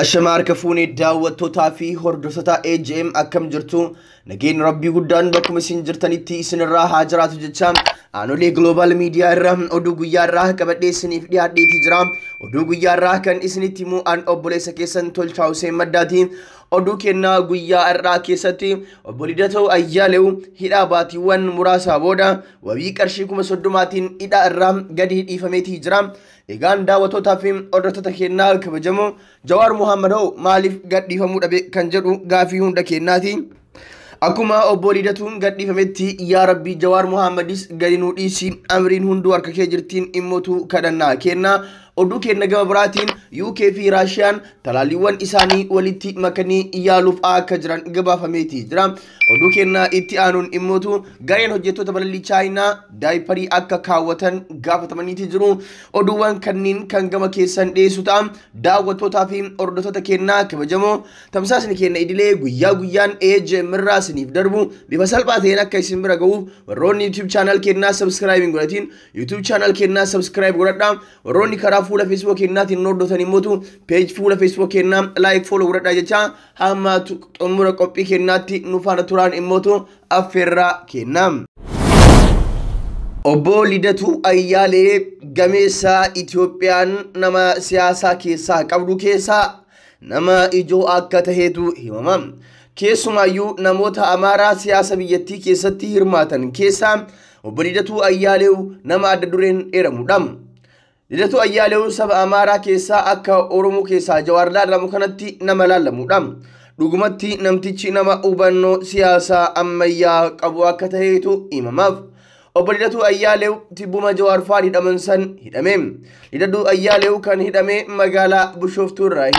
Ashama harka fuunee daawwattootaa fi hordoftoota AJM akkam jirtu? Nageenyi Rabbii guddaan bakkuma isin jirtanitti isinirraa haa jiraatu jecha Aanolee Global Media irraa oduu guyyaa irraa qabadhee isiniif dhiyaadheetii jira. Oduu guyyaa irraa kan isinitti himu an obboleessa keessan Tolchaa Hussein Maddaati. Oduu kennaa guyyaa irraa keessatti obbo Lidatuu Ayyaalew hidhaa baatiiwwan muraasaa booda wabii qarshii 30,000tiin hidhaa irraa gadi dhiifameetii jira. Egaan daawwattootaa fi hordoftoota kennaa kabajamoo, Jawaar Muhammad hoo maaliif gadhiifamuu dhabe kan jedhu gaafii hunda kennaati. Akkuma obbo Lidatuun gadhiifametti, yaa Rabbii, Jawaar Muhammadis gadi nuu dhiisi, amriin hunduu harka kee jirtiin immootu kadhannaa kenna. Oduu kenna gama biraatiin UK fi Raashiyaan talaalliiwwan isaanii walitti makanii yaaluuf akka jiran gabaafameeti jira. Oduu kenna itti aanuun immootu gareen hojjettoota balallii Chaayinaa daayiparii akka kaawwatan gaafatamaniiti jiru. Oduuwwan kanneen kan gama keessan dhiyeessu ta'a. Daawwattootaa fi hordoftoota kennaa kabajamoo, tamsaasni kenna idilee guyyaa guyyaan AJM irraa isiniif darbu bifa salphaa ta'een akka isin bira gahuuf, warroonni YouTube channel kennaa subscribe hin godhatin YouTube channel kennaa subscribe godhadhaa. Warroonni karaa fuula Facebook kennaatiin hordoftan immootu page fuula Facebook kennaa like, follow godhadhaa jecha, hamma xumura qophii kennaatti nu faana turaan immootu affeerraa kennaa. Obbo Lidatuu Ayyaalee gameessa Itoophiyaan nama siyaasaa keessaa qabdu keessaa nama ijoo akka taheetu himama. Keessumaayyuu namoota Amaaraa siyaasa biyyattii keessatti hirmaatan keessaa obbo Lidatuu Ayyaalew nama adda dureen eeramudha. Lidatuu Ayyaalew saba Amaaraa keessaa akka Oromoo keessaa Jawaar laalamu kanatti nama laalamudha. Dhugumatti namtichi nama hubannoo siyaasaa ammayyaa qabu akka taheetu himamaaf. Obbo Lidatuu Ayyaalew tibbuma Jawaar faan hidhaman san hidhame. Lidatuu Ayyaalew kan hidhame magaalaa Bishooftuu irraa.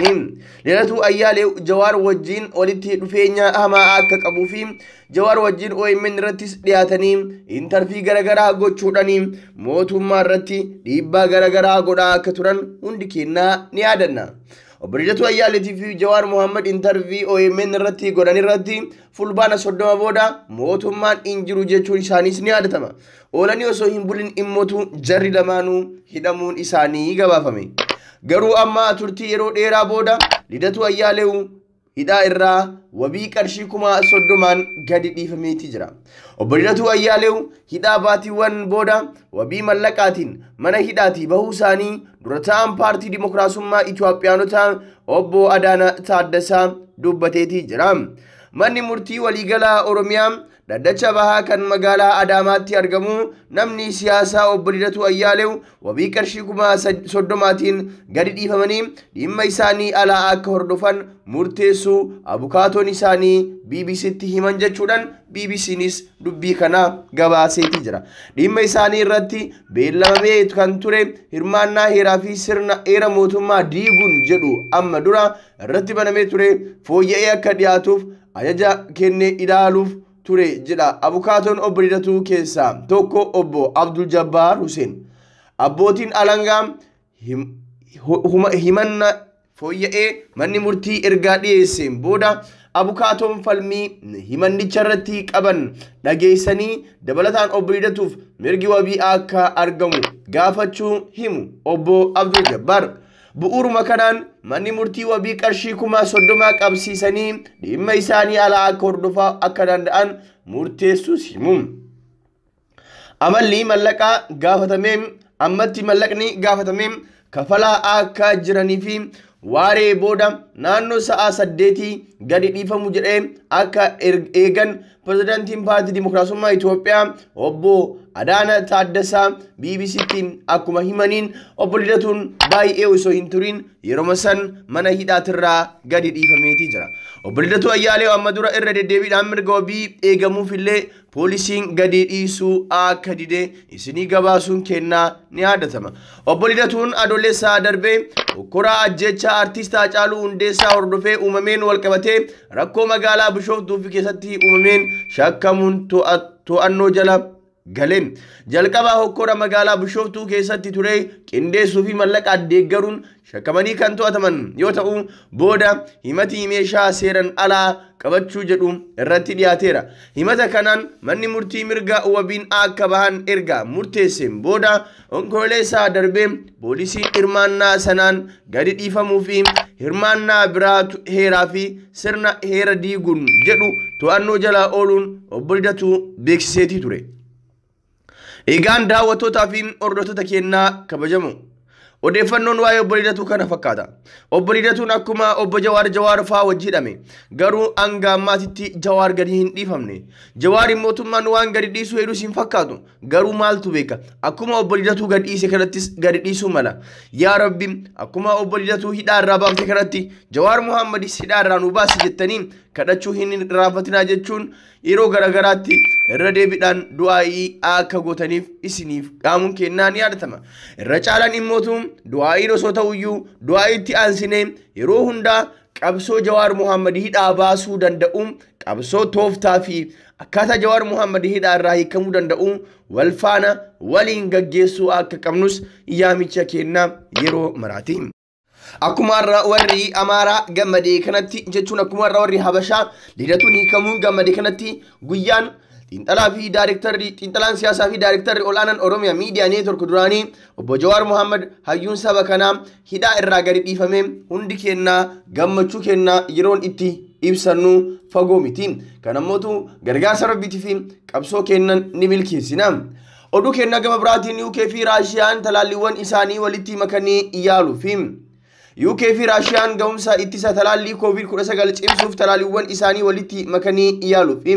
Lidatuu Ayyaalew Jawaar wajjin walitti dhufeenya hamaa akka qabuu fi Jawaar wajjin OMN irrattis dhiyaatanii interview garaagaraa gochuudhaan mootummaa irratti dhiibbaa garaagaraa godhaa akka turan hundi kennaa ni yaadanna. Obbo Lidatuu Ayyaaleetii fi Jawaar Muhammad interview OMN irratti godhan irratti Fulbaana 30 booda mootummaan hin jiru jechuun isaaniis ni yaadatama. Oolanii osoo hin bulin immootu jarri lamaanuu hidhamuun isaanii gabaafame. Garuu amma turtii yeroo dheeraa booda Lidatuu Ayyaalew hidhaa irraa wabii qarshii 30,000n gadi dhiifameeti jira. Obbo Lidatuu Ayyaalew hidhaa baatiiwwan booda wabii mallaqaatiin mana hidhaatii bahuu isaanii dura ta'an Paartii Dimokiraasummaa Itoophiyaanotaa obbo Adaana Taaddasaa dubbateetii jira. Manni murtii waliigalaa Oromiyaa dhaddacha bahaa kan magaalaa Adaamaatti argamu namni siyaasaa obbo Lidatuu Ayyaalew wabii qarshii 30,000tiin gadi dhiifamanii dhimma isaanii alaa akka hordofan murteessuu abukaatoon isaanii BBCtti himan jechuudhaan BBCnis dubbii kana gabaaseeti jira. Dhimma isaanii irratti beellamamee kan ture hirmaannaa heeraa fi sirna heera mootummaa diiguun jedhu amma dura irratti banamee ture fooyya'ee akka dhiyaatuuf ajaja kennee ilaaluuf ture jedha abukaatoon obbo Lidatuu keessaa tokko obbo Abdul Jabbaar Hussein. Abbootiin alangaa himanna fooyya'ee manni murtii ergaa dhiyeesseen booda abukaatoon falmii himannicha irratti qaban dhageessanii dabalataan obbo Lidatuuf mirgi wabii akka argamu gaafachuu himu obbo Abdul Jabbaar. Bu'uuruma kanaan manni murtii wabii qarshii 30,000 qabsiisanii dhimma isaanii alaa akka hordofaa akka danda'an murteessuus himu. Amalli mallaqaa gaafatamee ammatti mallaqni gaafatamee kafalaa akka jiranii fi waaree booda naannoo sa'a 8 gadi dhiifamu jedhee akka eegan pirezidaantiin Paartii Dimokiraasummaa Itoophiyaa obbo Adaana Taaddasaa BBCtti akkuma himaniin, obbo Lidatuun baay'ee osoo hin turin yeroo san mana hidhaatirraa gadi dhiifameetii jira. Obbo Lidatuu Ayyaalew amma dura irra deddeebiidhaan mirga wabii eegamuuf illee poolisiin gadi dhiisuu akka dide isinii gabaasuun kennaa ni yaadatama. Obbo Lidatuun Adoolessaa darbee hokkoraa ajjechaa artiist Haacaaluu Hundeessaa hordofee uumameen walqabatee rakkoo magaalaa Bishooftuu keessatti uumameen shakkamuun to'annoo jala galeen. Jalqabaa hokkora magaalaa Bishooftuu keessatti ture qindeessuu fi mallaqa deeggaruun shakkamanii kan to'ataman yoo ta'u, booda himati meeshaa seeran alaa qabachuu jedhu irratti dhiyaateera. Himata kanaan manni murtii mirga wabiin akka bahan erga murteesseen booda Onkololeessaa darbee poolisiin hirmaannaa sanaan gadi dhiifamuu fi hirmaannaa biraatu heeraa fi sirna heera diiguun jedhu to'annoo jala ooluun obbo Lidatuu beeksiseetii ture. Egaan daawwattootaa fi hordoftoota keenyaa kabajamu. Odeeffannoon waa'ee obbo Lidatuu kana fakkaata. Obbo Lidatuun akkuma obbo Jawaar Jawaar fa'aa wajji hidhame. Garuu hanga ammaatitti Jawaar gadi hin dhiifamne. Jawaar mootummaan waan gadi dhiisuu hedduus hin fakkaatu. Garuu maaltu beeka? Akkuma obbo Lidatuu gadi dhiise kanattis gadi dhiisuu mala. Yaa Rabbi, akkuma obbo Lidatuu hidhaa irraa baafte kanatti Jawaar Muhammadis hidhaa irraa nu baasi jettanii kadhachuu hin irraanfatinaa jechuun yeroo garaagaraatti irra deebiidhaan du'aa'ii akka gootaniif isiniif dhaamuun kennaa ni yaadatama. Irra caalaan immootu du'aa'iin osoo ta'uyyuu du'aa'iitti aansinee yeroo hundaa qabsoo Jawaar Muhammad hidhaa baasuu danda'u, qabsoo tooftaa fi akkaataa Jawaar Muhammad hidhaa irraa hiikamuu danda'u wal faana waliin gaggeessuu akka qabnus yaamicha kennaa yeroo maraati. Akkuma har'a warri Amaaraa gammadee kanatti jechuun akkuma har'a warri Habashaa Lidatuun hiikamuun gammadee kanatti guyyaan xiinxalaa fi daayirektarri xiinxalaan siyaasaa fi daayirektarri ol'aanaan Oromiyaa Miidiyaa Neetwork duraanii obbo Jawaar Muhammad hayyuun saba kanaa hidhaa irraa gadi dhiifame hundi kennaa gammachuu kennaa yeroon itti ibsannu fagoo miti. Kanammootu gargaarsa Rabbiitii fi qabsoo kennan ni milkeessina. Oduu kennaa gama biraatiin UK fi Raashiyaan talaalliiwwan isaanii walitti makanii yaaluufi. UK fi Raashiyaan ga'umsa ittisa talaallii COVID-19 cimsuuf talaalliiwwan isaanii walitti makanii yaaluufi.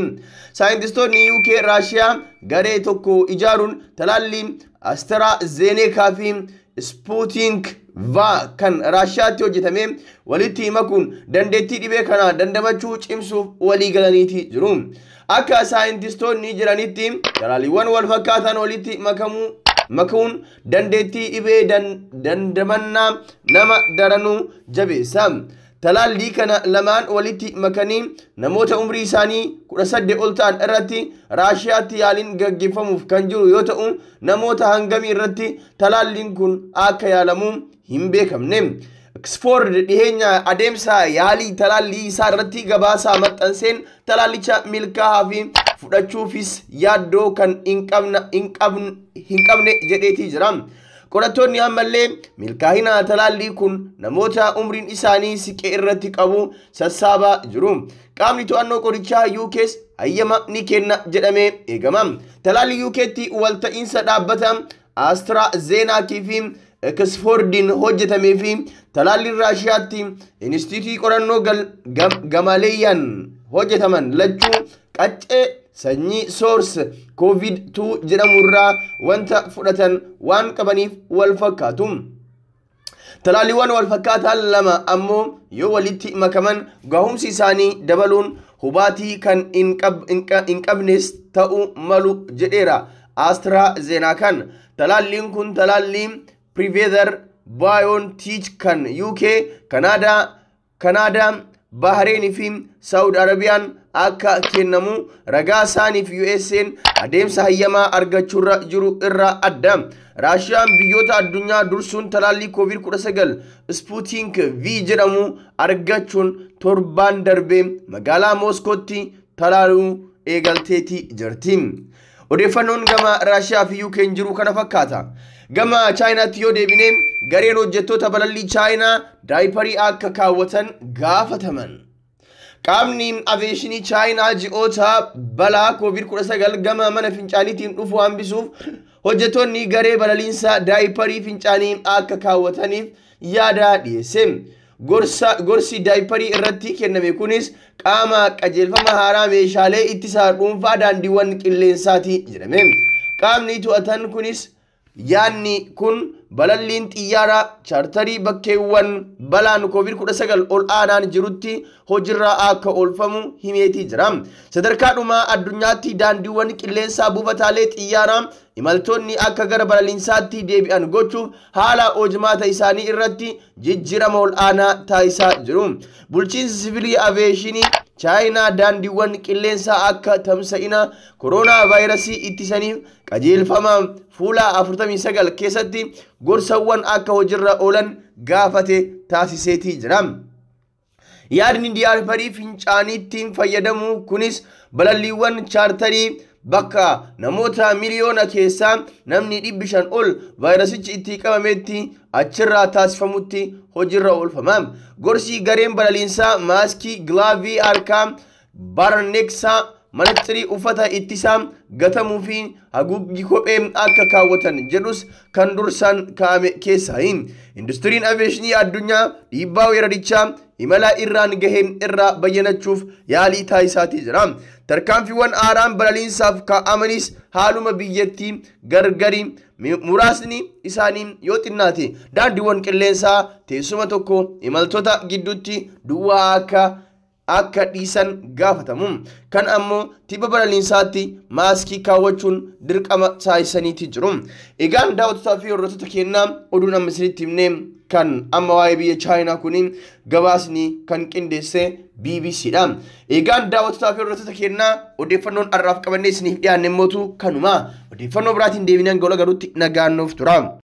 Saayintistoonni UK Raashiyaa garee tokko ijaaruun talaallii AstraZeneca fi Sputnik V kan Raashiyaatti hojjetame walitti makuun dandeettii dhibee kana dandamachuu cimsuuf walii galaniiti jiru. Akka saayintistoonni jiranitti talaalliiwwan wal fakkaatan walitti makuun dandeettii dhibee dandamannaa nama daranuu jabeessa. Talaallii kana lamaan walitti makanii namoota umrii isaanii 18 ol ta'an irratti Raashiyaatti yaaliin gaggeeffamuuf kan jiru yoo ta'u, namoota hangamii irratti talaalliin kun akka yaalamu hin beekamne. Oxford dhiheenya adeemsa yaalii talaallii isaa irratti gabaasaa maxxanseen talaallicha milkaa'aa fi fudhachuufis yaaddoo kan hin qabne jedheetii jira. Qorattoonni ammallee milkaa'ina talaallii kun namoota umriin isaanii siqee irratti qabu sassaabaa jiru. Qaamni to'annoo qorichaa UK's hayyama ni kenna jedhamee eegama. Talaallii UK'tti walta'iinsa dhaabbata AstraZeneca fi Oxfordiin hojjetamee fi talaalliin Raashiyaatti Inistituutii qorannoo Gamaleeyyaan hojjetaman lachuu qaccee sanyii source COVID-2 jedhamu irraa wanta fudhatan waan qabaniif wal fakkaatu. Talaalliiwwan wal fakkaataan lama ammoo yoo walitti makaman gahumsi isaanii dabaluun hubaatii kan hin qabnes ta'uu malu jedheera AstraZenecan. Talaalliin kun talaallii Pfizer BioNTech kan UK, Kanaadaa, Bahareen fi Saawud Arabiyaan akka kennamu ragaa isaaniif USA'n adeemsa hayyamaa argachuurra jiru irraa adda. Raashiyaan biyyoota addunyaa dursuun talaallii COVID-19 Sputnik V jedhamu argachuun torbaan darbee magaalaa Mooskootti talaaluu eegalteetii jirti. Odeeffannoon gama Raashiyaa fi UK'n jiru kana fakkaata. Gama Chaayinaatti yoo deebine gareen hojjettoota balallii Chaayinaa daayiparii akka kaawwatan gaafataman. Qaamni aviyeeshinii Chaayinaa ji'oota balaa COVID-19 gama mana fincaaniitiin dhufu hambisuuf hojjettoonni garee balaliinsa daayiparii fincaanii akka kaawwataniif yaada dhiyeesse. Gorsi daayiparii irratti kenname kunis qaama qajeelfama haaraa meeshaalee ittisaa dhuunfaa daandiiwwan qilleensaati jedhame. Qaamni to'atan kunis yaadni kun balalliin xiyyaaraa chaartarii bakkeewwan balaan COVID-19 ol aanaan jirutti hojiirra akka oolfamu himeetii jira. Sadarkaadhuma addunyaatti daandiiwwan qilleensaa buufataalee xiyyaaraa imaltoonni akka gara balaliinsaatti deebi'an gochuuf haala hojmaata isaanii irratti jijjiirama ol aanaa taasisaa jiru. Bulchiinsi siviilii aviyeeshinii Chaayinaa daandiiwwan qilleensaa akka tamsa'ina kooroonaa vaayirasii ittisaniif qajeelfama fuula 49 keessatti gorsawwan akka hojiirra oolan gaafate taasiseetii jira. Yaadni daayiparii fincaaniitti fayyadamu kunis balalliiwwan chaartarii Bakka namoota miliyoona keessaa namni 500 ol vaayirasichi itti qabametti achirraa taasifamutti hojiirra oolfama. Gorsi gareen balaliinsaa maaskii, gilaavii harkaa, barneeksaa, manaxirii, uffata ittisaa gatamuu fi haguuggii kophee akka kaawwatan jedhus kan dursaan kaa'ame keessaayi. Industiriin aviyeeshinii addunyaa dhiibbaa weerarichaa imala irraan gahee irraa bayyanachuuf yaalii taasisaatii jira. Tarkaanfiiwwan haaraan balaliinsaaf kaa'amanis haaluma biyyattii gargari, muraasni isaanii yoo xinnaate daandiiwwan qilleensaa teessuma tokko imaltoota gidduutti duwwaa akka dhiisan gaafatamu. Kan ammoo tibba balaliinsaatti maaskii kaawwachuun dirqama taasisaniiti jiru. Egaan daawwattoota fi hordoftoota keenyaa, oduun amma isinitti himne kan amma waa'ee biyya Chaayinaa kun gabaasni kan qindeesse BBC dha. Egaan daawwattoota fi hordoftoota keenyaa, odeeffannoon har'aaf qabannee isiniif dhiyaanne mootu kanuma. Odeeffannoo biraatiin deebinee hanga garuutti nagaan nuuf tura.